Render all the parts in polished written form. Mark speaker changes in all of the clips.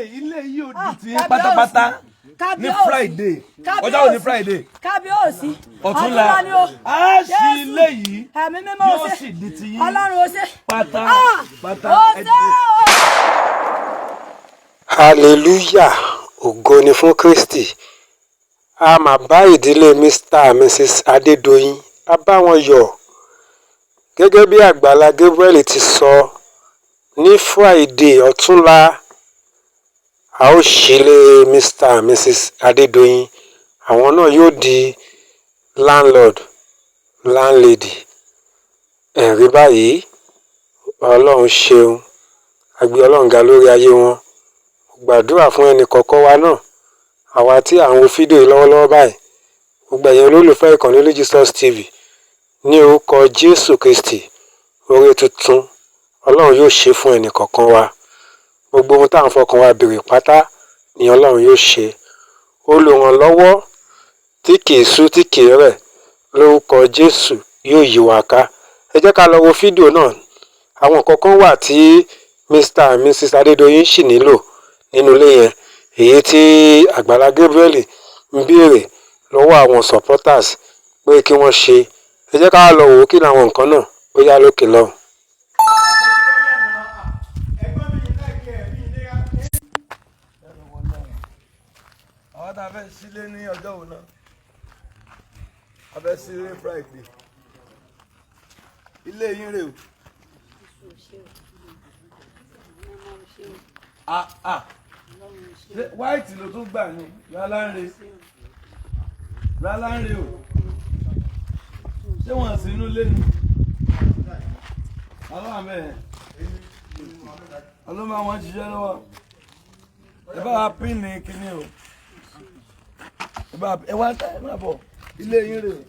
Speaker 1: Ilé yìí ò di ti yín pátápátá ní Friday. Ọjọ́ wo ni Friday?
Speaker 2: Kábíyèsí.
Speaker 1: Ọ̀túnla.
Speaker 2: Ni o.
Speaker 1: Á ṣí
Speaker 2: Jésù.
Speaker 1: Ilé yìí
Speaker 2: Ẹ̀mí Mímọ́, ó
Speaker 1: yóò
Speaker 2: ṣe.
Speaker 1: sì di ti yín
Speaker 2: Ọlọ́run, ó ṣe.
Speaker 1: pátá
Speaker 2: Ah!
Speaker 1: pátá.
Speaker 2: Ó
Speaker 1: Ẹ
Speaker 2: ṣe
Speaker 1: dìde.
Speaker 2: o.
Speaker 3: Hallelujah! Ògo ni fún Kristi. A máa bá ìdílé Mr and Mrs Adédọyìn, a bá wọn yọ̀. Gẹ́gẹ́ bí Àgbàlá Gabriel ti sọ, ní Friday ọ̀túnla, a ó sílé Mr and Mrs Adédọyìn. Àwọn náà yóò di landlord, landlady. Ẹ̀rí báyìí, Ọlọ́run ṣeun. A gbé Ọlọ́run ga lórí ayé wọn. Gbàdúrà fún ẹnì kọ̀ọ̀kan wa náà, àwa tí à ń wo fídíò yìí lọ́wọ́lọ́wọ́ báyìí, gbogbo ẹ̀yin olólùfẹ́ ìkànnì Holy Jesus TV, ní orúkọ Jésù Kristi, oore tuntun Ọlọ́run yóò ṣe fún ẹnì kọ̀ọ̀kan wa. Gbogbo ohun tá à ń fọkàn wa béèrè pátá ni Ọlọ́run yóò ṣe. Olùrànlọ́wọ́ tí kìí sú, tí kìí rẹ̀, lórúkọ Jésù yóò yí wa ká. Ẹ jẹ́ ká lọ wo fídíò náà. Àwọn nǹkan kan wà tí Mr and Mrs Adédọyìn ṣì nílò nínú ilé yẹn, èyí tí Àgbàlá Gabriel ń béèrè lọ́wọ́ àwọn supporters pé kí wọ́n ṣe. Ẹ jẹ́ ká lọ wò ó, kí làwọn nǹkan náà. Ó yá, lókè lọ́hùn.
Speaker 4: Ẹ̀gbọ́n mi láìpẹ́ ẹ̀mí ìlera.
Speaker 1: Àwọn tá a fẹ́ sílé ní ọjọ́ wo náà? A fẹ́ sílé Friday. Ilé yín rè o. Ah ah, ṣé white ló tún gbà ní Rálánre? Rálánre o, ṣé wọ́n sì inú ilé ni aláàmẹ́ ọlọ́mọ àwọn ṣiṣẹ́ lọ́wọ́? Ẹ bá wa pín ní kinní o. Ẹ bá ẹ wá, ẹ má bọ̀. Ilé yín rè o.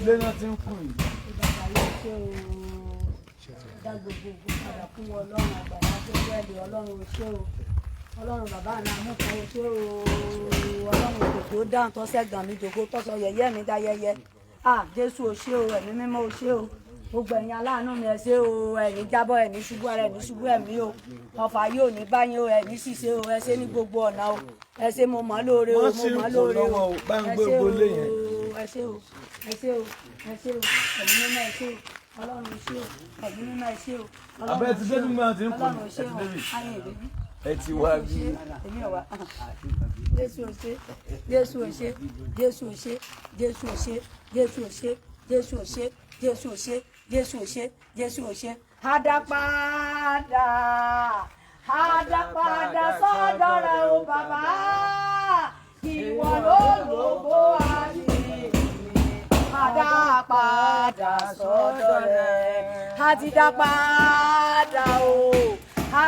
Speaker 1: Ilé náà ti ń kù yìí.
Speaker 2: Dá gbogbo ògo padà fún Ọlọ́run Àgbàlá Gabriel. Ọlọ́run, ò ṣé o. Ọlọ́run bàbá mi amúkan, ò ṣé o. Ọlọ́run òkòkò dáhùn tó ṣẹ̀gàn mi jòkó, tó sọ yẹ̀yẹ́ mi dá yẹyẹ. Ah, Jésù, ò ṣé o. Ẹ̀mí Mímọ́, ò ṣé o. Gbogbo ẹ̀yin aláàánú mi, ẹ ṣé o. Ẹ̀yin jábọ́, ẹ̀ní ṣubú ara, ẹ̀ní ṣubú ẹ̀mí o. Ọfà yóò ní báyìí o. Ẹ̀ní ṣìṣe o. Ẹ ṣé ní gbogbo ọ̀nà o. Ẹ ṣé, mo mọ̀ lóore o.
Speaker 1: Wọ́n
Speaker 2: Mo
Speaker 1: sì ń
Speaker 2: mọ̀
Speaker 1: kù
Speaker 2: lóore o.
Speaker 1: lọ́wọ́ o. Bá ń
Speaker 2: Ẹ
Speaker 1: gbé
Speaker 2: ṣé
Speaker 1: gbogbo
Speaker 2: o.
Speaker 1: ilé yẹn.
Speaker 2: Ẹ ṣé o, ẹ ṣé o, ẹ ṣé o. Ẹ̀mí Mímọ́, ẹ ṣé o. Ọlọ́run, ẹ ṣé o. Ẹ̀mí Mímọ́, ẹ ṣé o. Ọlọ́run,
Speaker 1: Abẹ́ ti
Speaker 2: ẹ ṣé
Speaker 1: dé
Speaker 2: o.
Speaker 1: bí wọ́n ti ń kù.
Speaker 2: Ọlọ́run, ẹ ṣé
Speaker 1: Ẹ ti
Speaker 2: o.
Speaker 1: débi.
Speaker 2: Ayé ìdébí.
Speaker 1: Ẹ ti wá bí.
Speaker 2: Èmi ò wá. Jésù, ò ṣé. Jésù, ò ṣé. Jésù, ò ṣé. Jésù, ò ṣé. Jésù, ò ṣé. Jésù, ò ṣé. Jésù, ò ṣé. Jésù, ò ṣé. Jésù, ò ṣé. Àdápadà, àdápadà sọ́dọ̀ rẹ̀ o bàbá. Ìwọ ló lógo àti àdápadà sọ́dọ̀ rẹ̀. Àti dápadà o,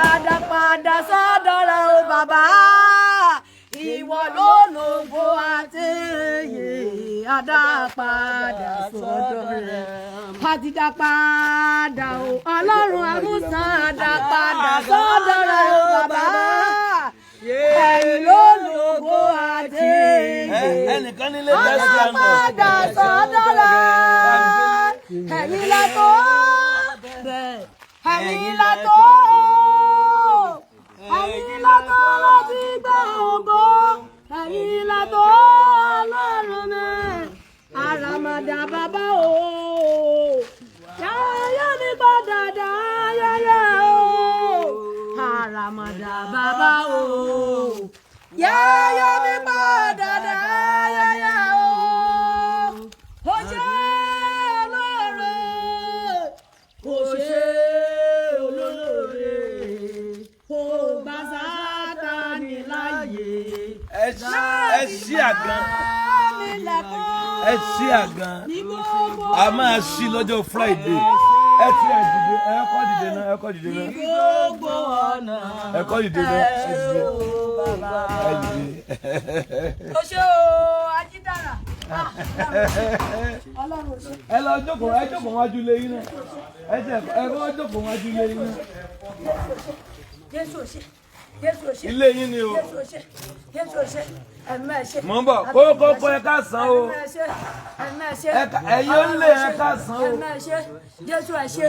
Speaker 2: àdápadà sọ́dọ̀ rẹ̀ o bàbá. Ìwọ ló lógo àti èyè, àdápadà sọ́dọ̀ rẹ̀. Àti dápadà o, Ọlọ́run àmúsàn, àdápadà sọ́dọ̀ rẹ̀ o bàbá. Ẹ̀yin ló lógo àti èyè
Speaker 1: Ẹnìkan nílé best landlord.
Speaker 2: Padà sọ́dọ̀ rẹ̀. Ẹ̀yin la tó bẹ́ẹ̀. Ẹ̀yin la tó. Ẹ̀yin la tó láti gba ògo. Ẹ̀yin la tó, Ọlọ́run mi. Àràmàdà bàbá o. Yáyá mi padà dá yáyá o. Àràmàdà bàbá o. Yáyá mi padà dá yáyá o. Ó ṣé olóore. Ó ṣé olóore. Kò gbà Sátánì láàyè.
Speaker 1: Ẹ ṣí àgàn.
Speaker 2: Mi lẹ́kọ̀ọ́.
Speaker 1: Ẹ ṣí àgàn.
Speaker 2: Ní gbogbo
Speaker 1: A máa ṣí lọ́jọ́ Friday. Ẹ ti ẹ dìde, ẹ kọ́ dìde náà, ẹ kọ́ dìde náà.
Speaker 2: Gbogbo ọ̀nà.
Speaker 1: Ẹ kọ́ dìde náà, ẹ dìde, ẹ dìde.
Speaker 2: Ó ṣé o, ajídára. Ọlọ́run, ò ṣé.
Speaker 1: Ẹ lọ jókòó, ẹ jókòó wájú ilé yín náà. Ẹ jẹ ẹ kọ́ jókòó wájú ilé yín náà.
Speaker 2: Jésù, ò ṣé. Jésù, ò ṣé.
Speaker 1: Ilé yín ni o.
Speaker 2: Jésù, ò ṣé. Jésù, ò ṣé. Ẹ̀mí ẹ̀ ṣé.
Speaker 1: Mò ń bọ̀. Kókó, ẹ ká san o.
Speaker 2: Ẹ̀mí ẹ̀ ṣé. Ẹ̀mí ẹ̀ ṣé.
Speaker 1: Ẹ̀yin ó lé, ẹ ká san o.
Speaker 2: Ẹ̀mí ẹ̀ ṣé. Jésù, ẹ̀ ṣé.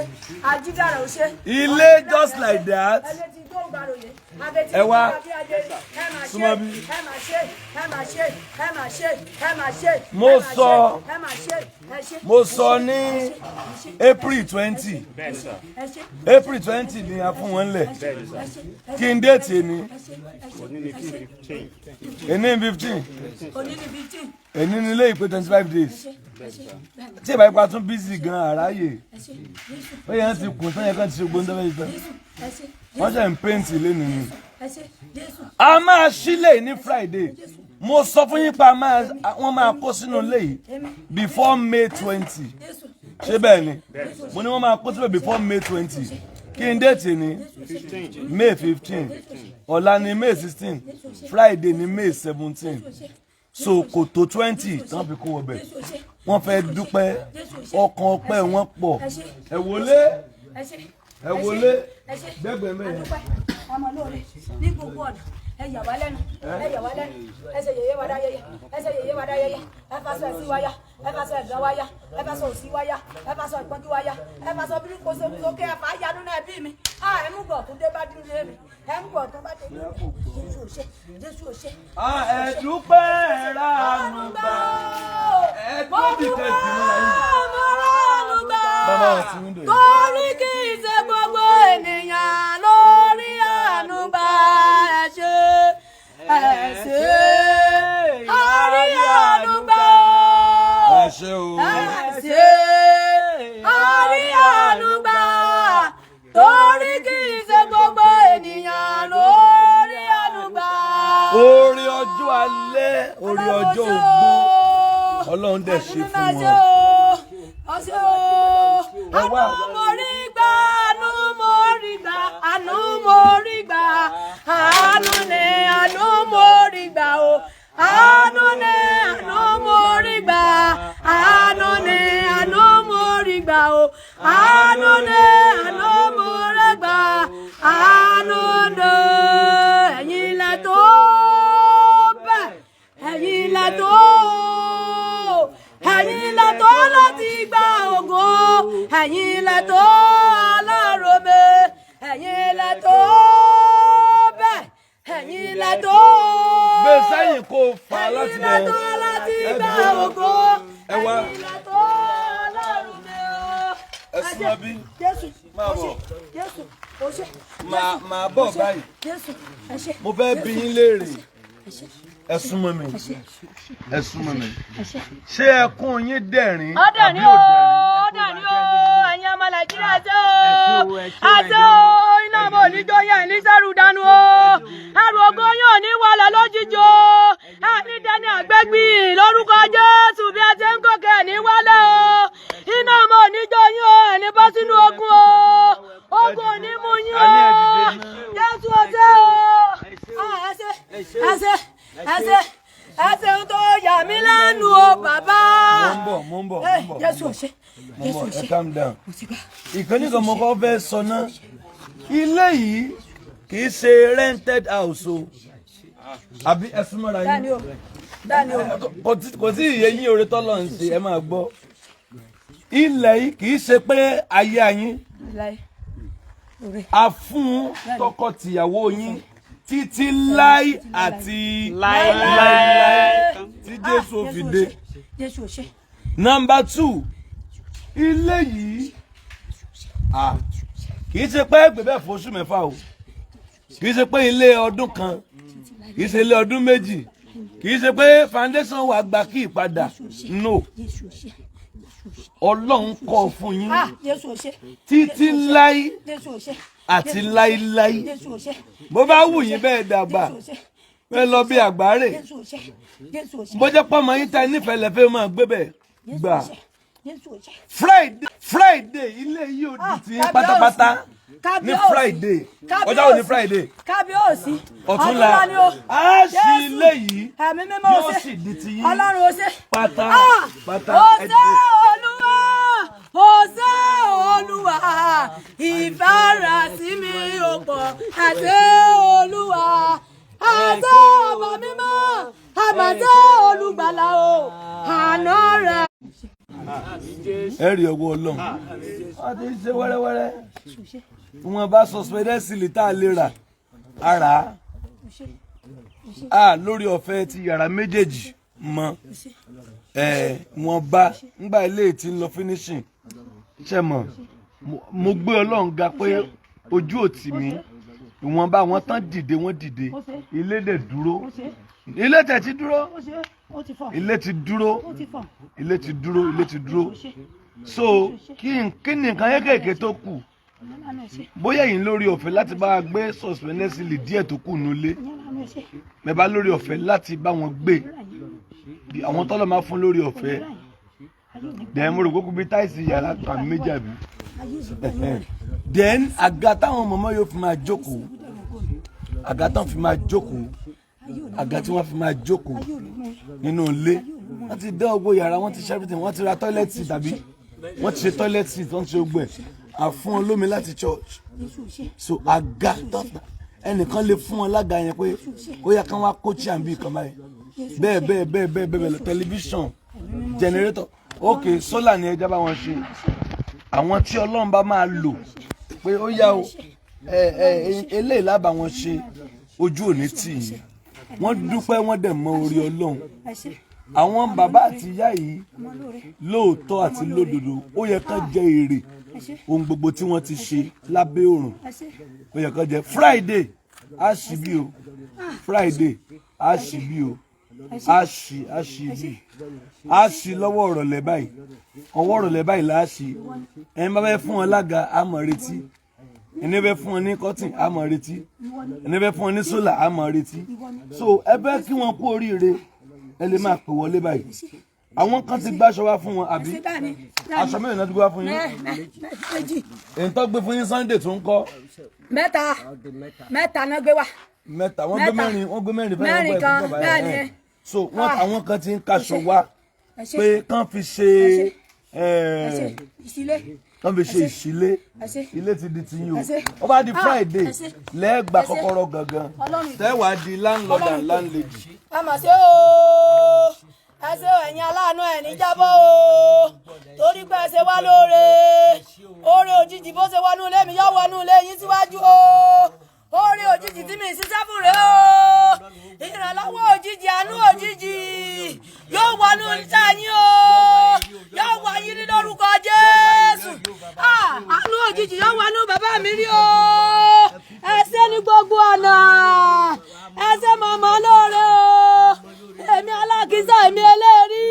Speaker 2: Ajídára, ò ṣé.
Speaker 1: Ilé just like that.
Speaker 2: Ẹlẹ́tì Gbóngbàròyé abetí
Speaker 1: Ẹ wá.
Speaker 2: bí ajé ẹ máa ṣe
Speaker 1: Súnmọ́ bí.
Speaker 2: ẹ máa ṣe ẹ máa ṣe ẹ máa ṣe ẹ máa ṣe.
Speaker 1: Mo
Speaker 2: ẹ máa
Speaker 1: sọ-
Speaker 2: ṣe, ẹ máa ṣe ẹ ṣe.
Speaker 1: Mo sọ ní April 20,
Speaker 2: ẹ ṣe
Speaker 1: April 20 ni a fún wọn lẹ̀.
Speaker 2: ẹ ṣe ẹ
Speaker 1: Kí n date ni
Speaker 2: ṣe ẹ ṣe ẹ ṣe.
Speaker 1: Ení 15.
Speaker 2: Òní ni 15.
Speaker 1: Èní ni ilé ìpè 25 days.
Speaker 2: Ẹ ṣe bẹ́ẹ̀ ni.
Speaker 1: Tí ìbá ipa tún busy gan àráyè.
Speaker 2: Ẹ ṣe Jésù.
Speaker 1: Ó yẹn ti kùn tán yẹn kan ti ṣe gbóńdọ́ bẹ́ẹ̀ tán.
Speaker 2: Jésù, ẹ ṣe.
Speaker 1: Wọ́n ṣe ń paint ilé nìyí.
Speaker 2: Ẹ ṣe Jésù.
Speaker 1: A máa sílẹ̀ ní Friday. Mo sọ fún yín pa wọ́n máa kó sínú ilé yìí before May 20.
Speaker 2: Jésù.
Speaker 1: Ṣé bẹ́ẹ̀ ni? Mo ní wọ́n máa kó síbẹ̀ before May 20. Kí n date ni May 15, ọ̀la ni May 16, Friday ni May 17, so kò tó 20 tán fi kó wọbẹ̀. Wọ́n fẹ́ dúpẹ́, ọkàn ọpẹ́ wọn pọ̀. Ẹ wọlé.
Speaker 2: Ẹ ṣe.
Speaker 1: Ẹ wọlé.
Speaker 2: Ẹ ṣe.
Speaker 1: Gbẹgbẹ mẹyẹ.
Speaker 2: Adúpẹ́ ọmọ lóore ní gbogbo ọ̀nà. Ẹ yà wá lẹ́nu, ẹ yà wá lẹ́nu. Ẹ ṣe yèyé wa dáyẹyẹ, ẹ ṣe yèyé wa dáyẹyẹ. Ẹ faṣọ ẹ̀sìn wa ya, ẹ faṣọ ẹ̀gàn wa ya, ẹ faṣọ òṣì wa ya, ẹ faṣọ ìpọ́njú wa ya, ẹ faṣọ bíríkó sókè, ẹ fà á yanu náà bí mi. A ẹ mú bọ̀ tó dé bá dúró lé mi, ẹ mú bọ̀ tó bá dé mi. Jésù ò ṣe, Jésù ò ṣe.
Speaker 1: Ẹ dúpẹ́ ránú gbà. Ẹ
Speaker 2: Mo
Speaker 1: tóbi
Speaker 2: dúpẹ́,
Speaker 1: tẹ̀sí mọ́ra yín.
Speaker 2: mo ránú gbà.
Speaker 1: Bàbá wa ti window yìí.
Speaker 2: Torí kì í ṣe gbogbo ènìyàn lórí àánú gbà. Ẹ ṣé, ẹ ṣé, a rí àánú gbà.
Speaker 1: Ẹ ṣé o.
Speaker 2: Ẹ ṣé, a rí àánú gbà. Torí kì í ṣe gbogbo ènìyàn lórí àánú gbà.
Speaker 1: Orí ọjọ́ alẹ́, orí ọjọ́ ogbó, Ọlọ́run dẹ̀ ṣe fún wọn.
Speaker 2: Ọṣẹ́ o,
Speaker 1: Ẹ wá.
Speaker 2: àánú mo rí gbà, àánú mo rí gbà, àánú mo rí gbà, àánú ni àánú mo rí gbà o, àánú ni àánú mo rí gbà, àánú ni àánú mo rí gbà o, àánú ni àánú mo rí gbà, àánú ni. Ẹ̀yin lẹ tó bẹ́ẹ̀, ẹ̀yin lẹ tó, ẹ̀yin lẹ tó láti gba ògo, ẹ̀yin lẹ tó aláròmé, ẹ̀yin lẹ tó bẹ́ẹ̀, ẹ̀yin lẹ tó.
Speaker 1: Gbé sẹ́yìn kó o fà á láti
Speaker 2: Ẹ̀yin lẹ
Speaker 1: bẹ̀.
Speaker 2: tó láti
Speaker 1: Ẹ
Speaker 2: gba
Speaker 1: dúró.
Speaker 2: ògo,
Speaker 1: Ẹ wá.
Speaker 2: ẹ̀yin lẹ tó aláròmé o.
Speaker 1: Ẹ súnmọ́ bí.
Speaker 2: Jésù.
Speaker 1: Máa bọ̀.
Speaker 2: Jésù, o ṣé.
Speaker 1: Màá bọ̀ báyìí.
Speaker 2: Jésù, ẹ ṣé.
Speaker 1: Mo fẹ́ bi yín léèrè. Ẹ súnmọ́ mi. Ẹ súnmọ́ mi. Ṣé ẹkún yín dẹ̀rín?
Speaker 2: Ọdẹ ni
Speaker 1: Àbí
Speaker 2: o.
Speaker 1: ò dẹ̀rín?
Speaker 2: Ọdẹ ni o. Ẹ̀yin ọmọ Nàìjíríà, ṣe o àti o iná ọmọ oníjó yẹn ní sẹ́rù dànù o. Ẹrù ògo yóò ní wọlé lójijì o. Ẹni dẹni àgbẹ̀gbìn lórúkọ Jésù, bí a ti ń gòkè ní wálé o. Iná ọmọ oníjó yín o, ẹni bọ́ sínú ogun o, ogun ò ní mú yín o. Jésù, o ṣé o. Ẹ ṣé, ẹ ṣé, ẹ ṣé, ẹ ṣé tó yà mí lẹ́nu o, bàbá.
Speaker 1: Mo ń bọ̀, mo ń bọ̀, mo ń bọ̀.
Speaker 2: Jésù, ò ṣé.
Speaker 1: Mo ń
Speaker 2: Jésù,
Speaker 1: bọ̀,
Speaker 2: ò
Speaker 1: ẹ
Speaker 2: ṣé.
Speaker 1: calm down.
Speaker 2: Mo ti gbà.
Speaker 1: Ìkànnì kan mo kọ́ fẹ́ sọ náà. Ilé yìí kì í ṣe rented house o. Àbí ẹ súnmọ́ra yín?
Speaker 2: Bẹ́ẹ̀ni o, bẹ́ẹ̀ni o.
Speaker 1: Kò tí ìyẹ yín oore tọ́lọ̀ ń ṣe, ẹ máa gbọ́. Ilẹ̀ yìí kì í ṣe pé ayé yín.
Speaker 2: Láyé òre.
Speaker 1: A fún tọkọ-tìyàwó yín títí láí àti láíláí tí Jésù ò fi dé.
Speaker 2: Jésù, ò ṣé.
Speaker 1: Number two, ilé yìí, kì í ṣe pé ẹgbẹ́ bẹ́ẹ̀ fún oṣù 6 o, kì í ṣe pé ilé ọdún kan, kì í ṣe ilé ọdún 2, kì í ṣe pé foundation wà gba kí ìpadà, no.
Speaker 2: Jésù, ò ṣé.
Speaker 1: Ọlọ́run kọ́ fún yín
Speaker 2: Ah, Jésù, ò ṣé.
Speaker 1: títí láí
Speaker 2: Jésù, ò ṣé.
Speaker 1: àti láíláí.
Speaker 2: Jésù, ò ṣé.
Speaker 1: Bó bá wù yín bẹ́ẹ̀ dàgbà,
Speaker 2: Jésù, ò ṣé.
Speaker 1: bẹ́ẹ̀ lọ bí àgbáre,
Speaker 2: Jésù, ò ṣé. Jésù, ò ṣé.
Speaker 1: bó jẹ́ pọ́nmọ́ yín ta nífẹ̀ẹ́ lẹ́fẹ̀ẹ́ máa gbé bẹ́ẹ̀
Speaker 2: Jésù,
Speaker 1: gbà.
Speaker 2: ò ṣé. Jésù, ò ṣé.
Speaker 1: Friday, Friday, ilé yìí ò di ti yín pátápátá ní Friday. Ọjọ́ wo ni Friday?
Speaker 2: Kábíyèsí.
Speaker 1: Ọ̀túnla
Speaker 2: ni o.
Speaker 1: Á ṣí
Speaker 2: Jésù.
Speaker 1: ilé yìí,
Speaker 2: Ẹ̀mí Mímọ́,
Speaker 1: yóò
Speaker 2: ó ṣé.
Speaker 1: sì di ti yín
Speaker 2: Ọlọ́run, ó ṣé.
Speaker 1: pátá
Speaker 2: Ah!
Speaker 1: pátá.
Speaker 2: Ó
Speaker 1: Ẹ
Speaker 2: ṣé
Speaker 1: dìde.
Speaker 2: Olúwa, ó ṣé Olúwa, ìfẹ́ rẹ̀ sí mi ò pọ̀. Ẹ ṣé Olúwa, ẹ ṣé Ọba mímọ́, àmọ́ Olùgbàlà o, àná rẹ̀.
Speaker 1: Ẹ rí ọwọ́ Ọlọ́run, wọ́n ti ń ṣe wẹ́rẹ́wẹ́rẹ́. Wọn bá suspended ceiling tá a lè rà. Ara a lórí ọ̀fẹ́ ti yàrá méjèèjì mọ́ ẹ wọ́n bá ngbà ilé tí ń lọ finishing. Ṣe mọ̀, mo gbé Ọlọ́run ga pé ojú ò tì mí. Ìwọ̀nba wọn tán dìde, wọ́n dìde, ilé dẹ̀ dúró, ilé tẹ̀ ti dúró, ilé ti dúró, ilé ti dúró, ilé ti dúró. So kí ni nǹkan kékèké tó kù, bóyá yìí lórí ọ̀fẹ́ láti bá a gbé suspended ceiling díẹ̀ tó kù nulẹ̀ mẹ́bàá, lórí ọ̀fẹ́ láti bá wọn gbé, bí àwọn tọ́lọ̀ máa fún lórí ọ̀fẹ́ dẹ̀, mo rò pé kó bí tiles yàrá tàbí méjì àbí. Then àga táwọn mọ̀mọ́ yóò fi máa jókòó, àga táwọn fi máa jókòó, àga tí wọ́n fi máa jókòó nínú ilé. Wọ́n ti dán ogbó yàrá, wọ́n ti ṣe everything, wọ́n ti ra toilet seat tàbí wọ́n ti ṣe toilet seat, wọ́n ti ṣe gbogbo ẹ̀, àfún olómi láti church. So àga tán, ẹnìkan lè fún wọn lága yẹn pé ó yẹ kán wá kó chair bí kan báyìí, bẹ́ẹ̀ bẹ́ẹ̀ bẹ́ẹ̀ bẹ́ẹ̀ bẹ́ẹ̀ lọ. Tẹlifíṣàn, generator, ok, solar ni ẹja bá wọn ṣe. Àwọn tí Ọlọ́run bá máa lò pé ó yá o, ẹ ẹ eléyìí lábà wọn ṣe, ojú òní tì í. Wọ́n dúpẹ́, wọ́n dẹ̀ mọ orí Ọlọ́run. Àwọn bàbá àti ìyá yìí, lóòótọ́ àti lódodo, ó yẹ kán jẹ èrè ohun gbogbo tí wọ́n ti ṣe lábẹ́ òrùn. Ó yẹ kán jẹ. Friday á ṣì bí o, Friday á ṣì bí o, á ṣì, á ṣì bí, á ṣì lọ́wọ́ ọ̀rọ̀lẹ́ báyìí, ọwọ́ ọ̀rọ̀lẹ́ báyìí là á ṣì. Ẹni bá fẹ́ fún wọn lága, á mọ̀ retí. Ẹni fẹ́ fún wọn ní curtain, á mọ̀ retí. Ẹni fẹ́ fún wọn ní solar, á mọ̀ retí. So ẹ fẹ́ kí wọn kú oríire, ẹ lè máa pè wọlé báyìí. Àwọn kan ti gbàṣọ wá fún wọn àbí? Aṣọ mélòó náà ti gbé wá fún yín?
Speaker 2: Méjì.
Speaker 1: Èyí tó gbé fún yín Sunday tó ń kọ́?
Speaker 2: Mẹ́ta, mẹ́ta náà gbé wá.
Speaker 1: Mẹ́ta wọ́n gbé?
Speaker 2: Mẹ́ta.
Speaker 1: Mẹ́rin wọ́n gbé, mẹ́rin fẹ́ràn.
Speaker 2: Mẹ́rin kan, bẹ́ẹ̀ ni.
Speaker 1: So wọ́n àwọn kan ti ń kaṣọ wá
Speaker 2: Ẹ ṣé.
Speaker 1: pé kán fi ṣe
Speaker 2: Ẹ ṣé ìsílẹ̀.
Speaker 1: Kán fi ṣe ìṣílé.
Speaker 2: Ẹ ṣé.
Speaker 1: Ilé ti di tiyín o.
Speaker 2: Ẹ ṣé.
Speaker 1: Ó bá di
Speaker 2: Ah,
Speaker 1: Friday,
Speaker 2: ẹ ṣé.
Speaker 1: lẹ́ẹ̀gbà
Speaker 2: Ẹ ṣé.
Speaker 1: kọ́kọ́rọ́ gangan,
Speaker 2: Ọlọ́run.
Speaker 1: tẹ́wàá di landlord and
Speaker 2: Ọlọ́run.
Speaker 1: landlady.
Speaker 2: Ẹ mà ṣe o, ẹ ṣe o, ẹ̀yin aláàánú, ẹ̀ ní jábọ́ o, torí pé ẹ ṣe wá lóore. Oore òjijì bó ṣe wọnú ilé mi yóò wọnú ilé yín síwájú o. Oore òjijì tí mi ń ṣiṣẹ́ fún rèé o. Ìrànlọ́wọ́ òjijì, àánú òjijì yóò wọnú iṣẹ́ yín o, yóò wọ yín ní lórúkọ Jésù. Ah, àánú òjijì yóò wọnú bàbá mi rí o. Ẹ ṣé ní gbogbo ọ̀nà, ẹ ṣé màmá lóore o. Èmi alákìísà, èmi eléèrí,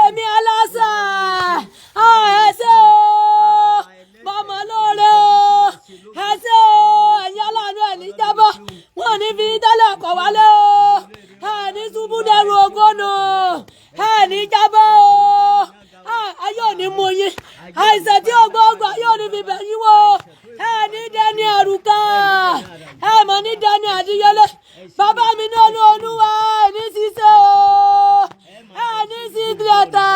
Speaker 2: èmi aláṣà. Ah, ẹ ṣé o, màmá lóore o, ẹ ṣé o. Ẹ̀yin aláàánú, ẹ̀ ní jábọ́, wọn ò ní fi tẹ́lẹ̀ ọkọ̀ wálé o. Ẹ̀ ní ṣubú dẹrù ògónù, ẹ̀ ní jábọ́ o. Ah, ayé ò ní mú yín, àìsàn tí ò gbóògùn ayé ò ní fi bẹ̀ yín wò. Ẹ̀ ní dẹ́ni àrùkà, ẹ̀ mọ̀ ní dẹ́ni àdíyẹlé. Bàbá mi ní olú olúwa, ẹ̀ ní ṣiṣẹ́ o, ẹ̀ ní sí tìrẹ̀tà.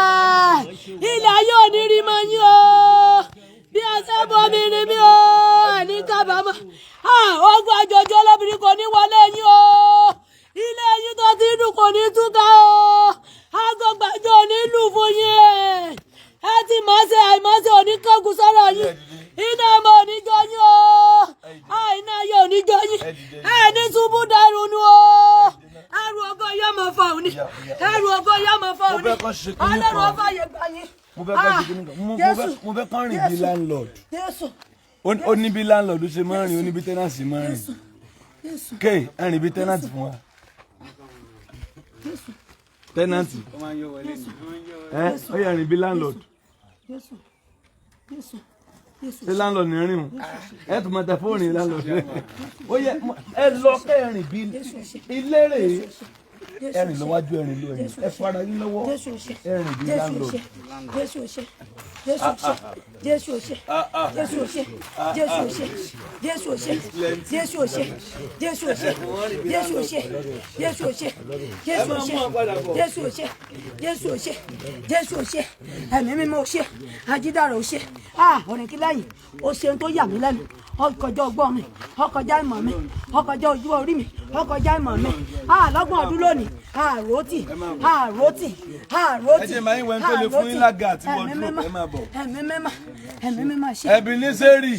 Speaker 2: Ilẹ̀ ayé ò ní rí mọ́ yín o. Bí ẹ ṣe bomi rí mi o, ẹ̀ ní kábàámọ̀. Ah, ogun àjòjì olóbìnrin kò ní wọlé yín o. Ilé yín tó ti dùn kò ní túká o. Aago gbàjọ ò ní lù fún yín. Ẹ ti mọ̀ ṣe, àìmọ̀ ṣe ò ní kángun sọ̀rọ̀ yín. Iná ọmọ ò ní jó yín o. Ah, iná ayé ò ní jó yín. Ẹ ní ṣubú dàrú nu o. Ẹrù ògo yóò mọ̀ fà òní, ẹrù ògo yóò mọ̀ fà
Speaker 1: Mo
Speaker 2: òní.
Speaker 1: fẹ́ kọ́ ṣe kinní
Speaker 2: Ọlọ́run
Speaker 1: kan.
Speaker 2: ó fàyè gbà yín.
Speaker 1: Mo fẹ́ kọ́ ṣe kinní kan.
Speaker 2: Jésù.
Speaker 1: Mo fẹ́ kọ́ rìn bí
Speaker 2: Jésù.
Speaker 1: landlord.
Speaker 2: Jésù.
Speaker 1: Ó ní bí landlord ṣe máa ń rìn, ó ní bí tenant ṣe máa ń rìn.
Speaker 2: Jésù.
Speaker 1: Ké ẹ rìn bí tenant fún wa. Tenant ẹ, ó yẹ rìn bí landlord.
Speaker 2: Jésù, Jésù, Jésù.
Speaker 1: Ṣé landlord ní rìn o? Ẹ tún máa tẹ fóònù landlord. Ó yẹ ẹ lọ kẹ́ ẹ rìn bí ilé rèé. Ẹ rìn lọ́wájú, ẹ rìn lọ ẹ̀yìn, ẹ fara yín lọ́wọ́.
Speaker 2: Jésù ṣe.
Speaker 1: Ẹ rìn bí
Speaker 2: Jésù
Speaker 1: landlord.
Speaker 2: ṣe, Jésù ṣe, Jésù ṣe, Jésù ṣe, Jésù ṣe, Jésù ṣe, Jésù ṣe, Jésù ṣe, Jésù ṣe, Jésù ṣe, Jésù ṣe, Jésù ṣe, Jésù ṣe, Jésù ṣe, Jésù ṣe. Ẹ̀mí mímọ́ ṣe, ajídàrọ̀ ṣe. Ah, ọ̀rìn kí lẹ́yìn ó ṣe ohun tó yà mí lẹ́nu, ó kọjá ọgbọ́n mi, ó kọjá ìmọ̀ mi, ó kọjá ojú orí mi, ó kọjá ìmọ̀ mi. Ah, lọ́gbọ̀n ọdún lónìí, àròtì, àròtì, àròtì.
Speaker 1: Ẹ jẹ́ máa ń wẹ́n tó lè fún yín lága àti wardrobe, ẹ máa bọ̀.
Speaker 2: Ẹ̀mí mímọ́, ẹ̀mí mímọ́ ṣe.
Speaker 1: Ebenezeri,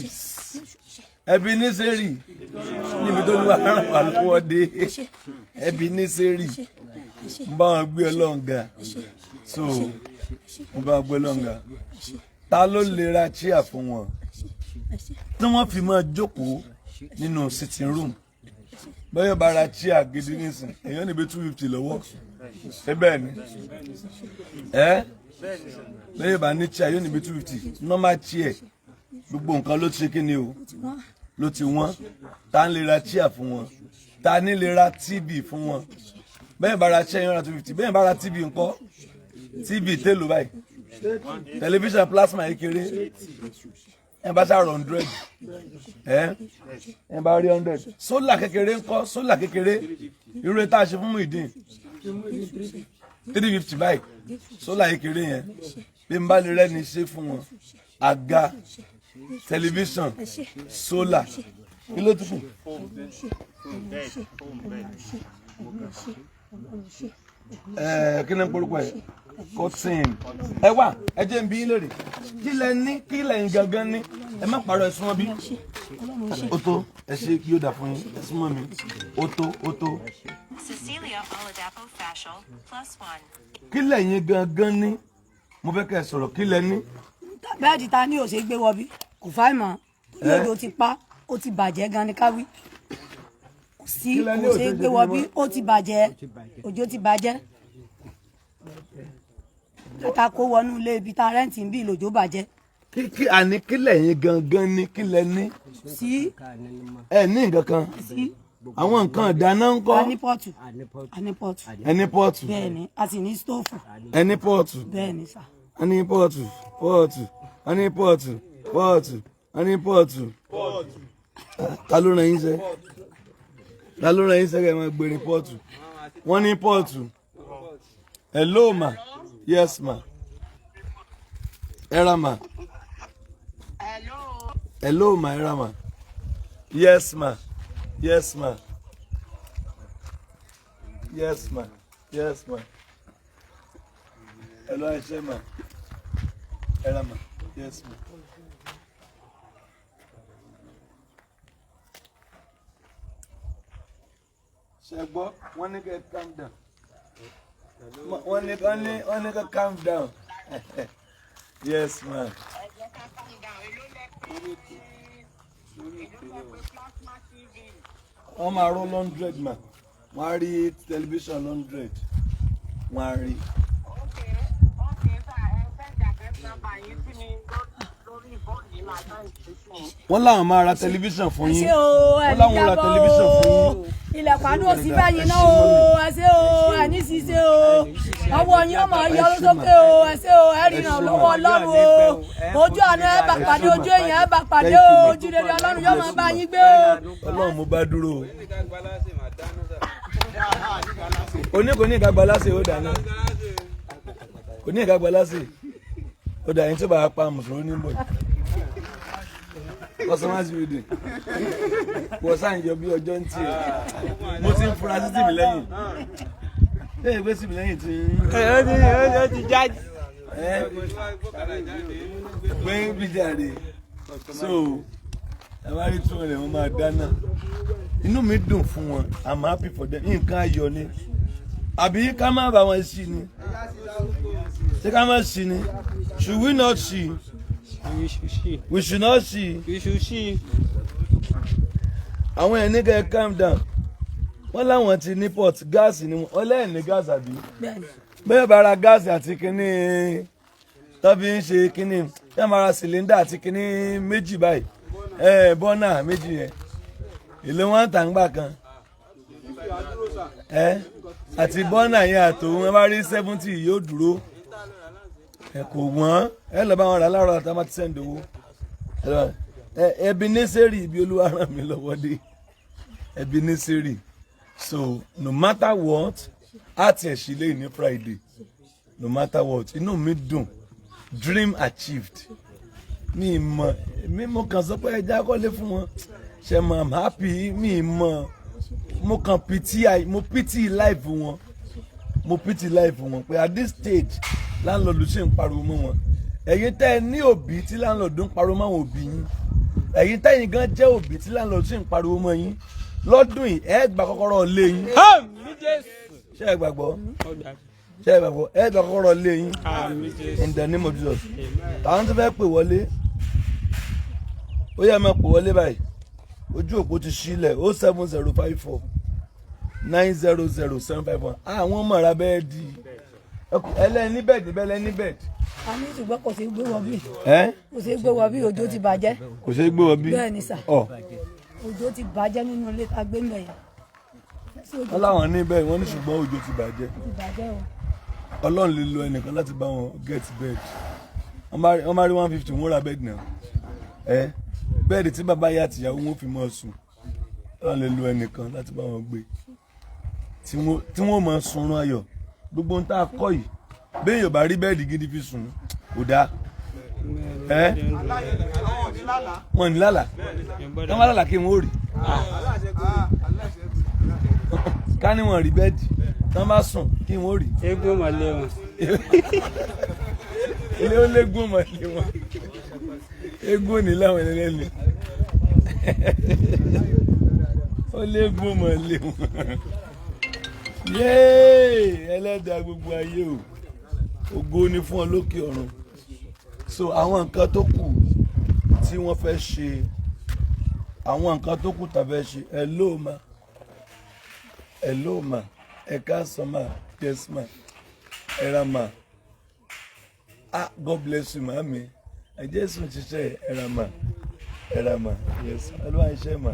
Speaker 1: Ebenezeri. Níbi tó ní wàá ràn wá lọ́wọ́ dé, ẹbí ní sẹ́rì, mo bá wọn gbé Ọlọ́run ga. So mo bá wọn gbé Ọlọ́run ga. Ta ló lè ra chair fún wọn tí wọ́n fi máa jókòó nínú sitting room? Bẹ́ẹ̀ bá ra chair gidi nísìn, èèyàn níbi 250 lọ́wọ́. Ṣé bẹ́ẹ̀ ni? Ẹ́ bẹ́ẹ̀ bá ní chair, yóò níbi 250, normal chair. Gbogbo nǹkan ló ti ṣe kí ni o, ló ti wọ́n. Ta ń lè ra chair fún wọn? Ta ní lè ra TV fún wọn? Bẹ́ẹ̀ bá ra chair, yóò ra 250. Bẹ́ẹ̀ bá ra TV ńkọ́? TV télò báyìí, tẹlifíṣàn plasma yìí kéré. Ẹ bá ṣàrọ̀ 100, ẹ bá rí 100. Solar kékeré ńkọ́? Solar kékeré, irú tá a ṣe fún Muyideen, 350 báyìí, solar kékeré yẹn. Bí n bá lè rẹ́ni ṣe fún wọn, àga, tẹlifíṣàn, solar, kí ló tún kù? Ẹ kí ni ń porúkọ ẹ? Cotton. Ẹ wà, ẹ jẹ́ n bi yín léèrè. Kí lẹ ní? Kí lẹ́yìn gangan ní? Ẹ má parọ́, ẹ súnmọ́ bí. Ó tó, ẹ ṣe, kí ó dà fún yín. Ẹ súnmọ́ mi. Ó tó, ó tó.
Speaker 5: Cecilia Oladapo Fashel, +1.
Speaker 1: Kí lẹ́yìn gangan ní? Mo fẹ́ kẹ́ ẹ sọ̀rọ̀. Kí lẹ ní?
Speaker 2: Bed ta ní ò ṣe gbé wọbí, kò fáìmọ̀ torí
Speaker 1: Eh?
Speaker 2: òjò ti pa, ó ti bàjẹ́ gan ni káwí. Kò sí.
Speaker 1: Kí lẹ ní
Speaker 2: Kò
Speaker 1: ò
Speaker 2: ṣe
Speaker 1: ṣe
Speaker 2: gbé
Speaker 1: gbé
Speaker 2: wọbí.
Speaker 1: mọ́?
Speaker 2: Ó ti bàjẹ́, òjò ti bàjẹ́. Kàtà kó wọnú ilé ibi tá rent ń bí, lòjò bàjẹ́.
Speaker 1: Kí àní, kí lẹ́yìn gangan ní? Kí lẹ ní?
Speaker 2: Sí.
Speaker 1: Ẹ ní nǹkan kan?
Speaker 2: Sí.
Speaker 1: Àwọn nǹkan ìdáná ń kọ́?
Speaker 2: A ní pot, a ní pot.
Speaker 1: Ẹ ní pot?
Speaker 2: Bẹ́ẹ̀ ni, a sì ní stove.
Speaker 1: Ẹ ní pot?
Speaker 2: Bẹ́ẹ̀ ni sà.
Speaker 1: Ẹ ní pot, pot, ẹ ní pot, pot, ẹ ní pot. Ta ló ràn yín sẹ́? Ta ló ràn yín sẹ́ kẹ́ ẹ máa gbèrè pot? Wọ́n ní pot. Hello ma, yes ma, ẹ ra ma. Hello ma, ẹ ra ma. Yes ma, yes ma, yes ma, yes ma. Hello, ẹ ṣé ma, ẹ ra ma. Yes ma. Ṣe gbọ́, wọ́n ní kẹ́ calm down. Wọ́n ní kẹ́ calm down. Yes ma.
Speaker 6: Ẹ jẹ́ ká calm down. Èló lẹ pé, èló lẹ pé plasma TV?
Speaker 1: Wọ́n máa ró 100 ma. Wọ́n á rí tẹlifíṣàn 100, wọ́n á rí.
Speaker 6: Okay sir, ẹ send account number yín sí mi lórí fóònù yìí, máa send sí mi.
Speaker 1: Wọ́n láwọn máa ra tẹlifíṣàn fún
Speaker 2: Ẹ
Speaker 1: yín.
Speaker 2: ṣé o.
Speaker 1: Wọ́n
Speaker 2: Ẹni
Speaker 1: láwọn ra
Speaker 2: jábọ́
Speaker 1: tẹlifíṣàn fún
Speaker 2: o.
Speaker 1: yín.
Speaker 2: Ilẹ̀kùn àánú òsì bẹ́yìn náà o. Ẹ ṣé o, ẹni ṣiṣẹ́ o. Ọwọ́ yín ọmọ yọ sókè o. Ẹ ṣé o, ẹ rìnà lọ́wọ́ Ọlọ́run o. Ojú àánú ẹ bá pàdé, ojú èèyàn ẹ bá pàdé o. Ojú rere Ọlọ́run yóò máa bá yín gbé o.
Speaker 1: Ọlọ́run, mo bá dúró o. Oní kò ní ìkagbá lásè, ó dáná. Kò ní ìkagbá lásè, ó dà yín tó bá pa mùsùlùmí ní bọ̀. Customers building wọ́n sáà ń yọ bí ọjọ́ ń tiẹ̀. Mo ti ń fura sí tìmí lẹ́yìn. Ṣé ìgbé tìmí lẹ́yìn ti ń
Speaker 4: Ó ti jáde.
Speaker 1: Ẹ́ gbé bí jáde. So ẹ bá rí tún rẹ̀, wọ́n máa dáná. Inú mi dùn fún wọn. I'm happy for them. Nǹkan ayọ̀ ni. Àbí ká má bá wọn sí ni? Ṣé ká má sí ni? Should we not see?
Speaker 4: We should see.
Speaker 1: We should not see.
Speaker 4: We should see.
Speaker 1: Àwọn ẹ̀ ní kẹ́ ẹ calm down. Wọ́n láwọn ti ní pot, gas ni wọ́n lẹ́yìn ní gas, àbí?
Speaker 2: Bẹ́ẹ̀ni.
Speaker 1: Bẹ́ẹ̀ bá ra gas àti kínní tó fi ń ṣe kínní, bẹ́ẹ̀ máa ra cylinder àti kínní méjì báyìí, ẹ burner méjì yẹn, èlé wọn tà ń gbà kan ẹ àti burner yẹn àtòun, ẹ bá rí 70 yóò dúró. Ẹ kò wọ́n. Ẹ lọ bá wọn rà láàárọ̀ àtàwọn ti send owó. Ẹ ẹbí ní sẹ́rì ibi Olúwa ràn mí lọ́wọ́ dé, ẹbí ní sẹ́rì. So no matter what, àti ẹ̀sìn ní Friday, no matter what, inú mi dùn. Dream achieved. Mi mọ̀, mi mo kàn sọ pé ẹja kọ́lé fún wọn. Ṣe mọ̀, I'm happy. Mi mọ̀, mo kàn pity, mo pity life wọn, mo pity life wọn pé at this stage, landlord ṣì ń pariwo mọ́ wọn. Ẹ̀yin tẹ́ ẹ ní òbí tí landlord ń pariwo mọ́ àwọn òbí yín, Ẹ̀yin tẹ́yin gan jẹ́ òbí tí landlord sì ń pariwo mọ́ yín lọ́dún yìí, ẹ gba kọ́kọ́rọ́ lé yín.
Speaker 4: Àmín Jésù.
Speaker 1: Ṣé ẹ gbàgbọ́? Ṣé ẹ gbàgbọ́? Ẹ gba kọ́kọ́rọ́ lé yín.
Speaker 4: Àmín Jésù.
Speaker 1: In the name of Jesus. Táwọn tó fẹ́ pè wọlé, ó yẹ máa pè wọlé báyìí. Ojú òpó ti sílẹ̀: 07054900751. Àwọn ọmọ rà bed, ẹlẹ́ni bed bẹ́ẹ̀, lẹ́ni bed.
Speaker 2: A ní, ṣùgbọ́n kò sí gbé wọ bí.
Speaker 1: Ẹ́?
Speaker 2: Kò sí gbé wọ bí, òjò ti bàjẹ́.
Speaker 1: Kò ṣeé gbé wọ bí?
Speaker 2: Bẹ́ẹ̀ ni sà.
Speaker 1: Ọ.
Speaker 2: Òjò ti bàjẹ́ nínú ilé tá a gbé ń bẹ̀ yẹn. Sí, òjò
Speaker 1: Wọ́n láwọn ní bẹ́ẹ̀, wọ́n ní ṣùgbọ́n òjò ti bàjẹ́.
Speaker 2: ti bàjẹ́ o.
Speaker 1: Ọlọ́run lè lo ẹnìkan láti bá wọn get bed. Wọ́n máa rí 150, wọ́n ra bed náà. Ẹ bed tí bàbá yá àtìyàwó wọn fi máa sùn, Ọlọ́run lè lo ẹnìkan láti bá wọn gbé tí wọ́n máa sunrun ayọ̀. Gbogbo ohun tá a kọ́ yìí, bẹ́ẹ̀ yóò bá rí bed gidi fi sùn, kò dáa. Ẹ wọn ní lálàá, wọ́n bá lálàá kí wọ́n ó rí ká ní wọn rí bed tí wọ́n bá sùn, kí wọ́n ó rí.
Speaker 4: Eégún mọ̀lẹ́ wọn.
Speaker 1: Ilé ó légún mọ̀ lé wọn, eégún ní láwọn ẹlẹ́ni, ó légún mọ̀ lé wọn. Yéé, ẹlẹ́dàá gbogbo ayé o, ògo ni fún ọ lókè ọ̀run. So àwọn nǹkan tó kù tí wọ́n fẹ́ ṣe, àwọn nǹkan tó kù tá fẹ́ ṣe. Hello ma, hello ma, ẹ káàsán ma. Yes ma, ẹ ra ma. Ah, God bless you, màámi. Ẹ Jésù ń ṣiṣẹ́. Ẹ ra ma, ẹ ra ma. Yes, Olúwa ń ṣe ma.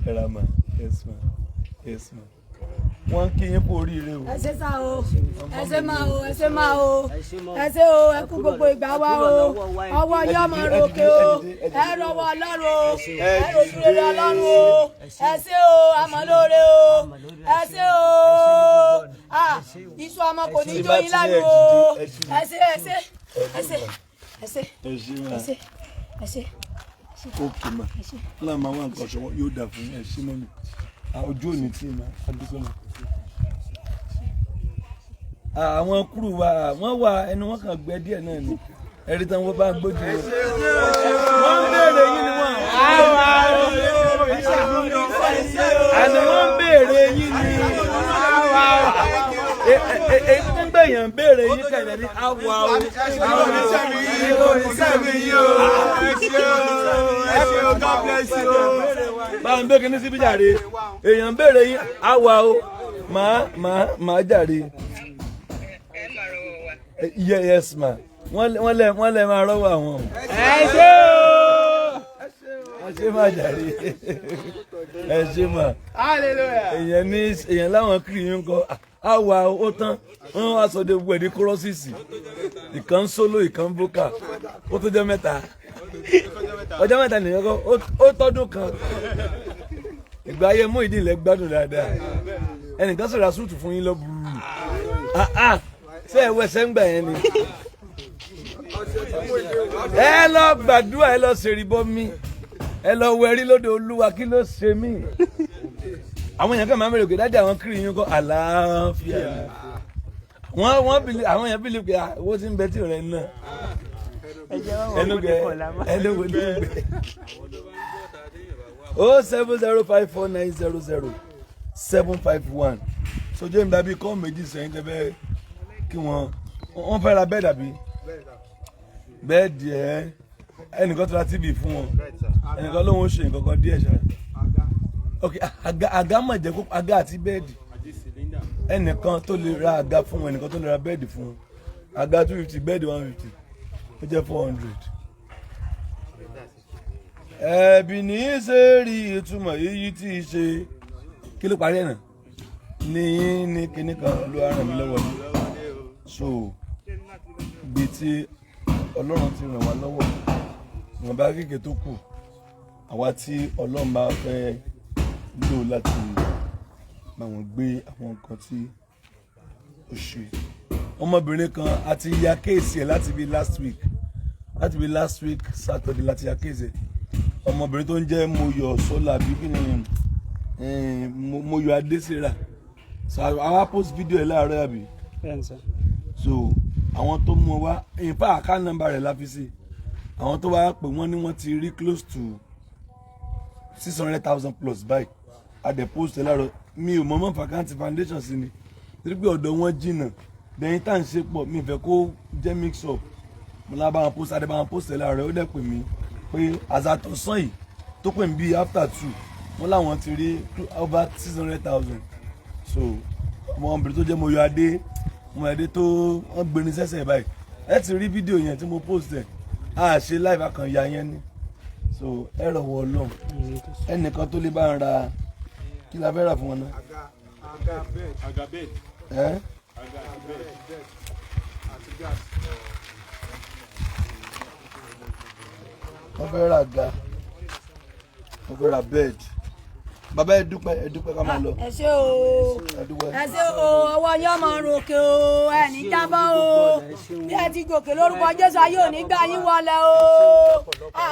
Speaker 1: Ẹ ra ma. Yes ma, yes ma. Wọ́n kí yín kú oríire o.
Speaker 2: Ẹ ṣé sá o, ẹ ṣé máa o, ẹ ṣé máa o, ẹ ṣé o. Ẹ kú gbogbo ìgbà wa o. Ọwọ́ yóò máa ròkè o. Ẹ rọwọ́ Ọlọ́run o, ẹ rojú rere Ọlọ́run o. Ẹ ṣé o, àmọ́ lóore o. Ẹ ṣé o. Ah, iṣu ọmọ kò ní jó yín lánàá o. Ẹ ṣé, ẹ ṣé, ẹ ṣé, ẹ ṣé.
Speaker 1: Ẹ ṣé ma.
Speaker 2: Ẹ ṣé, ẹ ṣé.
Speaker 1: Ókè ma, ọlọ́run máa wá nǹkan ṣọwọ́, yóò dà fún yín. Ẹ ṣé mọ́mi. Ah, ojú òní tí ma adúgbò ma. Àwọn kúrú wa, wọ́n wà, ẹnu wọn kàn gbẹ díẹ̀ náà ni. Ẹ̀rí tán, wọ́n bá gbójú wọn. Wọ́n ń béèrè yín ni wọ́n. Àní wọ́n ń béèrè yín ni. Èyí tó ń gbẹ̀yàn ń béèrè yín kẹ̀lẹ́ ní àwa o.
Speaker 4: Ẹ ṣé o, God bless you.
Speaker 1: Báwo ń gbé kinní síbí jàre? Èèyàn ń béèrè yín, àwa o. Màá màá màá jàre. Yes ma, wọ́n lẹ máa rọ́wọ́ àwọn o.
Speaker 4: Ẹ ṣé o.
Speaker 1: Ẹ ṣé má jàre, ẹ ṣé mà.
Speaker 4: Hallelujah.
Speaker 1: Èèyàn ní èèyàn láwọn kiri yín kọ àwa ó tán. Wọ́n wá sọ de gbogbo ẹ̀ ní choruses, ìkan solo, ìkan vocal, ó tó jẹ́ 3 ọjọ́ 3 nìyẹn kọ́. Ó tọ́dún kan. Ìgbà ayé mú ìdí ilẹ̀ gbádùn dáadáa. Ẹnìkan sọ̀rọ̀ suit fún yín lọ burú. Ah ah, ṣé ẹ wẹsẹ̀ ń gbà yẹn ni? Ẹ lọ gbàdúrà, ẹ lọ ṣèrìbọ mi, ẹ lọ wẹrí lóde Olúwa. Kí ló ṣe mí? Àwọn èèyàn kan máa ń bèrè pé, "Daddy, àwọn kiri yín kọ́?" Àlàáfíà ni wọ́n bìlì. Àwọn èèyàn bìlì pé, ah, owó tí ń bẹ tí ò rẹ náà ẹnu gẹ ẹnu wo ní gbẹ. 07054900751. Sojú èmi dàbí kọ́ méjì sẹ́yìn tẹ́ fẹ́ kí wọ́n fẹ́ ra bed àbí bed ẹ̀. Ẹnìkan tó ra TV fún wọn, ẹnìkan lóun ó ṣe nǹkan kan díẹ̀ ṣáà. Ok, àga, àga mọ̀ jẹ́ kó àga àti bed. Ẹnìkan tó lè ra àga fún wọn, ẹnìkan tó lè ra bed fún wọn. Àga 250, bed 150, ó jẹ́ 400. Ẹ̀bì ní í ṣe rí ìtumọ̀ yìí tí í ṣe. Kí ló parí ẹ̀ náà ní ní kinní kan ló ràn mí lọ́wọ́ ni. So ibi tí Ọlọ́run ti ràn wá lọ́wọ́, ìwọ̀nba kéèké tó kù, àwa tí Ọlọ́run bá fẹ́ lò láti bá wọn gbé àwọn nǹkan tí ó ṣe. Ọmọbìnrin kan àti ya case ẹ̀ láti bí last week Saturday láti ya case ẹ̀. Ọmọbìnrin tó ń jẹ́ Moyọ̀ Sọ́lá bí kí ni, Moyọ̀ Adésèrà. So àwa post video ẹ̀ láàárọ̀ àbí?
Speaker 4: Bẹ́ẹ̀ni sir.
Speaker 1: So àwọn tó mú ọ wá, in fact, account number rẹ̀ la fi sí. Àwọn tó wá pè wọ́n ní wọ́n ti rí close to 600,000 plus báyìí. A dẹ̀ post ẹ̀ láàárọ̀. Mi ò mọ̀mọ́ fàkáǹtì foundation sí ni, torí pé ọ̀dọ̀ wọn jìnnà dẹ̀yìn tá à ń ṣe pọ̀. Mi fẹ́ kó jẹ́ mix up. Mo lá bá wọn post, adé bá wọn post ẹ̀ láàárọ̀. Ó dẹ̀ pè mí pé àzàtọ̀sán yìí tó pè mí bíi after 2, wọ́n láwọn ti rí over 600,000. So ọmọ obìnrin tó jẹ́ Moyo Adé, Moyo Adé tó wọ́n gbérin sẹ́sẹ̀ báyìí, ẹ ti rí fídíò yẹn tí mo post ẹ̀. A ṣe live akànyà yẹn ni. So ẹ rọ̀wọ́ Ọlọ́run, ẹnìkan tó lè bá ń ra, kí la fẹ́ rà fún wọn náà?
Speaker 4: Àga, bed.
Speaker 1: Ẹ
Speaker 4: Àga àti bed àti gas.
Speaker 1: Wọ́n fẹ́ ra àga, wọ́n fẹ́ ra bed. Bàbá, ẹ dúpẹ́, ẹ dúpẹ́, ká máa lọ.
Speaker 2: Ẹ ṣé o.
Speaker 1: Ẹ dúpẹ́.
Speaker 2: Ẹ ṣé o. Ọwọ́ yín ọmọ ròkè o, ẹ ní jábọ́ o. Bí ẹ ti gòkè lórúkọ Jésù, ayé ò ní gbà yín wọlé o.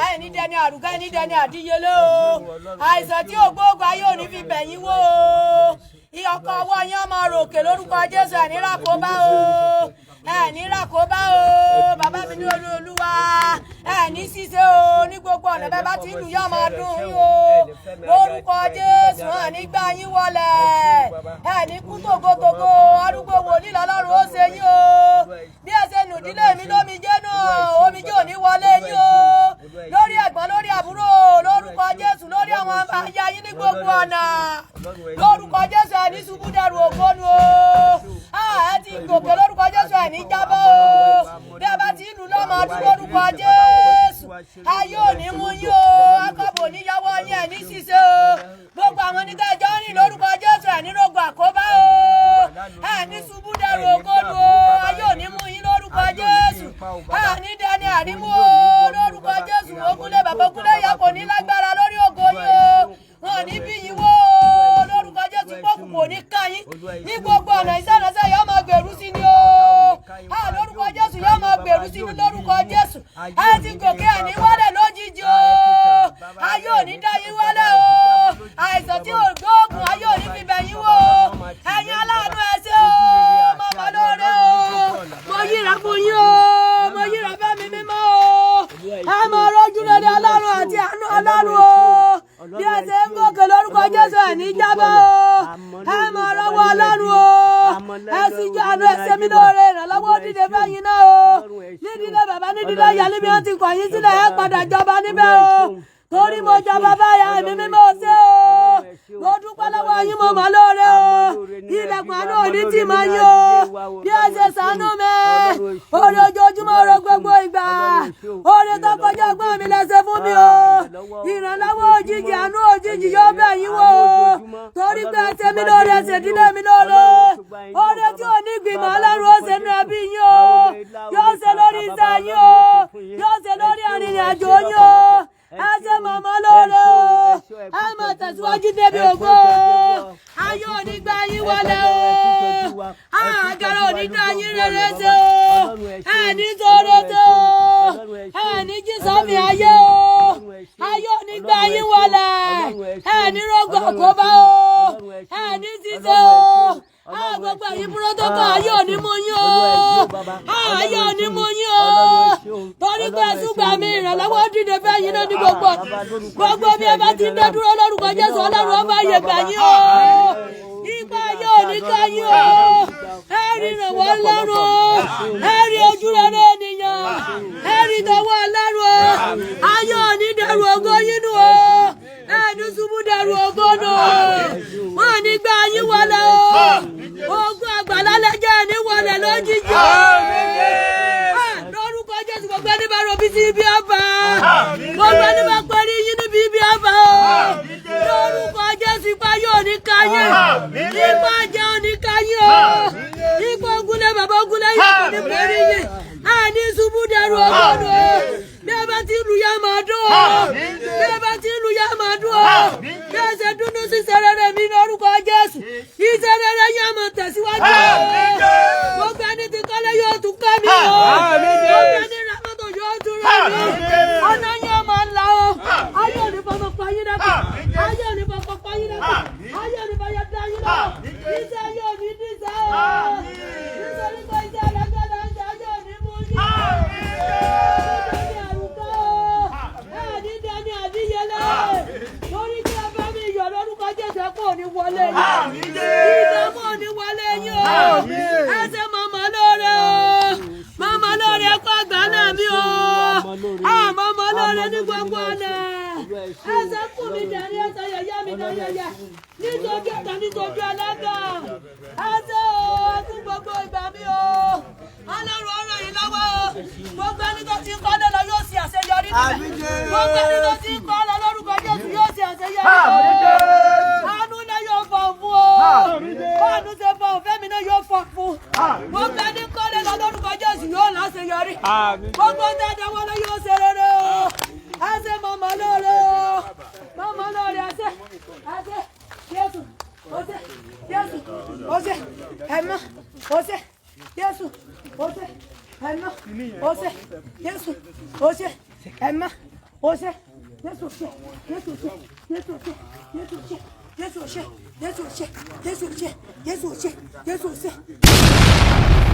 Speaker 2: Ẹ ní dẹni àrùká, ẹ ní dẹni àdíyelé o. Àìsàn tí ò gbóògùn, ayé ò ní fi bẹ̀ yín wò o. Ọkọ̀ ọwọ́ yín ọmọ ròkè lórúkọ Jésù. Ẹ ní ràkóbá o, ẹ ní ràkóbá o. Bàbá mi ní olú Olúwa, ẹ ní ṣíṣe o. Ní gbogbo ọ̀nà bẹ́ẹ̀ bá ti ń lù yọ́ máa dùn yín o lórúkọ Jésù. Ẹ ní gbà yín wọlé, ẹ ní kú tògótògó. Arúgbó wòlíì lọ́lọ́run ó ṣe yín o. Bí ẹ ṣe nù dílé mi lómijé náà, omijé ò ní wọlé yín o, lórí ẹ̀gbọ́n, lórí àbúrò lórúkọ Jésù, lórí àwọn aya yín, ní gbogbo ọ̀nà lórúkọ Jésù. Ẹ ní ṣubú dẹrù ògbónu o. Ẹ ti gòkè lórúkọ Jésù, ẹ ní jábọ́ o. Bí ẹ bá ti ń lù lọ́mọ ọdún lórúkọ Jésù, ayé ò ní mú yín o. Akọ́bò níyàwó yín, ẹ ní ṣiṣẹ́ o. Gbogbo àwọn oníkẹ́jọ́ rìn lórúkọ Jésù, ẹ ní rògbò àkóbá o. Ẹ ní ṣubú dẹrù ògbónu o. Ayé ò ní mú yín lórúkọ Jésù. Ẹ ní dẹni àrímú o lórúkọ Jésù. Ogúnlé bàbá, ogúnlé ìyá kò ní lágbára lórí ògo yín o. Wọn ò ní bí yín wó o lórúkọ Jésù. Pọ́kù kò ní ká yín ní gbogbo ọ̀nà. Iṣẹ́ ìránṣẹ́ yóò máa gbèrú sí ni o. A lórúkọ Jésù, yóò máa gbèrú sí ni lórúkọ Jésù. Ẹ ti gòkè, àní wálẹ̀ lójijì o. Ayé ò ní dá yín wálẹ̀ o. Àìsàn tí ò gbóògùn, ayé ò ní fi bẹ̀ yín wò o. Ẹ̀yin aláàánú, ẹ ṣé o. Mọ̀mọ́ lóore o. Mo yíra fún yín o, mo yíra fẹ́mi mímọ́ o. Ẹ mọ̀ rojú rere Ọlọ́run àti àánú Ọlọ́run o. Bí ẹ ṣe ń gòkè lórúkọ Jésù, ẹ ní jábọ́ o. Ẹ mọ̀ lọ́wọ́ Ọlọ́run o. Ẹ sì jọ àánú, ẹ ṣe mí lóore. Ìrànlọ́wọ́ dìde fẹ́yìn náà o, nídìílé bàbá, nídìílé ìyá, níbi wọn ti kọ̀ yín sílẹ̀, ẹ padà jọba níbẹ̀ o, torí mo jọba báyà. Ẹ̀mí mímọ́ ṣe o. Mo dúpẹ́ lọ́wọ́ yín, mo mọ̀ lóore o. Ilẹ̀kùn àánú òní tì máa yín o. Bí ẹ ṣe ṣàánú mi, oore ojoojúmọ́, oore gbogbo ìgbà, oore tó kọjá ọgbọ́n mi lẹ ṣe fún mi o. Ìrànlọ́wọ́ òjijì, àánú òjijì yóò bẹ̀ yín wò o, torí pé ẹ ṣe mí lóore, ẹ ṣe ìdílé mi lóore. Oore tí ò ní ìgbìmọ̀, Ọlọ́run ó ṣe nú ẹbí yín o. Yóò ṣe lórí iṣẹ́ yín o, yóò ṣe lórí arìnrìn àjò yín o. Ẹ ṣe màmá lóore o. Ẹ máa tẹ̀síwájú débi ògo o. Ayé ò ní gbà yín wọlé o. Àgàrà ò ní dá yín rere ṣe o. Ẹ ní sọ̀rọ̀ ṣe o. Ẹ ní jí sọ́mi ayé o. Ayé ò ní gbà yín wọlé. Ẹ ní rògbò àkóbá o. Ẹ ní ṣiṣẹ́ o. Gbogbo ẹ̀yin protocol, ayé ò ní mú yín o. Ayé ò ní mú yín o, torí pé ẹ̀sùn mi ìrànlọ́wọ́ dìde fẹ́ yín náà ní gbogbo gbogbo bí ẹ bá ti ń dé dúró lórúkọ Jésù. Ọlọ́run ọba yè gbà yín o. Ipa ayé ò ní ká yín o. Ẹ rí ìrànwọ́ Ọlọ́run, ẹ rí ojú rere ènìyàn, ẹ rí tọwọ́ Ọlọ́run. Ayé ò ní dẹrù ògo yín nù o. Ẹ ní ṣubú dẹrù ògo nù. Wọn ní gbà yín wọlé o. Ogun àgbàlá lẹ́jẹ̀ ní wọlé lójijì o. Lórúkọ Jésù, gbogbo ẹni bá rọbí sí ibi ọba, gbogbo ẹni bá pẹ́rí yín níbi ibi ọba o lórúkọ Jésù. Ipa yóò ní ká yín, ipa jẹ́ ò ní ká yín o. Ipa ogunlé bàbá, ogunlé yìí kò ní pẹ́rí yín. Àní ṣubú dẹrù ọgbọ́n o. Bí ẹ bá ti lù yá máa dún o. Bí ẹ bá ti lù yá máa dún o. Bí ẹ ṣe dúdú sí sẹrẹrẹ mi lórúkọ Jésù, ìṣẹrẹrẹ yẹn máa tẹ̀síwájú o. Gbogbo ẹni tí kọ́lé yóò tún kọ́ mi o. Gbogbo ẹni ra mọ́tò yóò tún rà mí. Ọ̀nà yẹn máa ń la o. Ayé ò ní fọmọ pa yín dẹ́kun. Ayé ò ní fọmọ pa yín dẹ́kun. Ayé ò ní fọyọ dá yín lọ́wọ́. Iṣẹ́ yóò ní díṣẹ́ o, nítorí pé iṣẹ́ ẹlẹ́gbẹ́ ló ń ṣe. Ayé ò ní mú yín nítorí àrùkọ́ o. Ẹ̀ ní dání àdíyelé torí wọlé yín. Ìdààmú ò ní wọlé yín o. Ẹ ṣe màmá lóore o. Màmá lóore ẹ kú àgbà náà mi o. Àmọ́ màmá lóore ní gbogbo ọ̀nà. Ẹ ṣe kù mí dẹ̀rí, ẹ ṣe yẹ̀yẹ́ mi dẹ̀ yẹ̀yẹ́. Nítorí ọ̀tá, nítorí ẹlẹ́gàn. Ẹ ṣe o, ẹ kú gbogbo ìgbà mi o. Ọlọ́run ó ràn yín lọ́wọ́ o. Gbogbo ẹni tó ti ń kọ́lé lọ yóò ṣe àṣeyọrí níbẹ̀. Gbogbo ẹni tó ti ń kọ́ lọ lórúkọ Jésù yóò ṣe àṣeyọrí o. Àánú náà yóò fọ̀ fún o. Báànú ṣe fọ̀ fẹ́mi náà yóò fọ̀ fún. Gbogbo ẹni kọ́lé lọ lórúkọ Jésù yóò láṣeyọrí. Gbogbo ń dáadáa wọn lọ yóò ṣe rere o. Ẹ ṣe màmá lóore o. Màmá lóore ẹ ṣe. Ẹ ṣe Jésù. Ó ṣe Jésù. Ó ṣe ẹ̀mọ́. Ó ṣe Jésù. Ó ṣe ẹ̀mọ́. Ó ṣe Jésù. Ó ṣe ẹ̀mọ́. Ó ṣe Jésù ṣe. Jésù ṣe. Jésù ṣe. Jésù ṣe. Jésù ṣe. Jésù ṣe. Jésù ṣe. Jésù ṣe. Jésù ṣe.